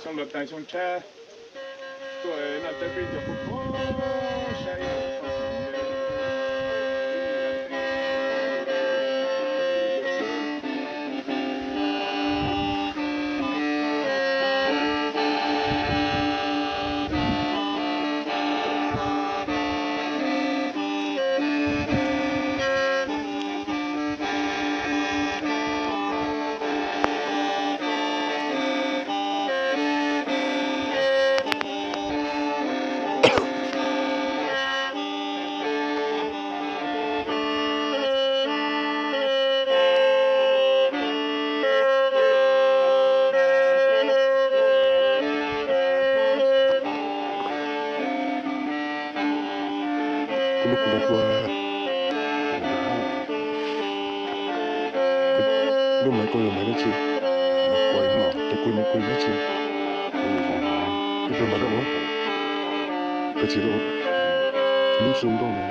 Xyoo los tag xyoo tshiab tuaj noj teb peb cov kuj pom saib. Lub maiv koj yog maiv dab tsi? Tus kuj nws kuj dab tsi? Tus kuj maiv dab tsi? Lub zoo nkauj no.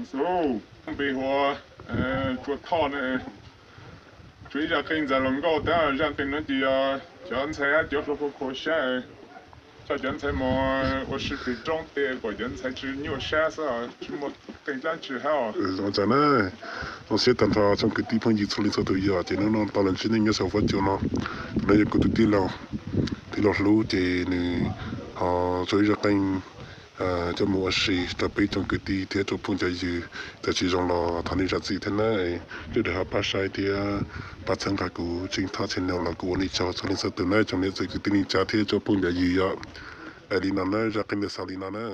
Xub, npe hu ua Tsua Thoj na. Tsua ib zaj qeej ntxaws hluas nkauj tab, zaj qeej no ces yog cov ntxhais hab cov hluas khuv khuv sab, coj cov ntxhais mus ua si pem roob tej kom cov ntxhais tsis nyuaj sab xwb, tsis muaj qeej dlaab tsi hab os. Ua tsaug na, zoo siab tag nrho tsoom kwv tij phooj ywg txhua leej txhua tus yom, ces hnub no tau los ntsib nej nyob saum huab cua no. Tus no yog kuv tus tij laug, tij laug Hlub ces nws ho tsua ib zaj qeej coj mus ua si rau peb tsoom kwv tij thiab rau phooj cov ywg. Txawm tsis zoo los thov nej zam txim thiab na. Sawv daws ho pab saib thiab pab txhawb nqa kuv Tseej Thoj channel los kuv ua nej tsaug txhua leej txhua tus na, tsoom niam txiv kwv tij neej tsa thiab tsoom phooj cov ywg yom. Li no na, zaj qeej ntawd xaus li no na.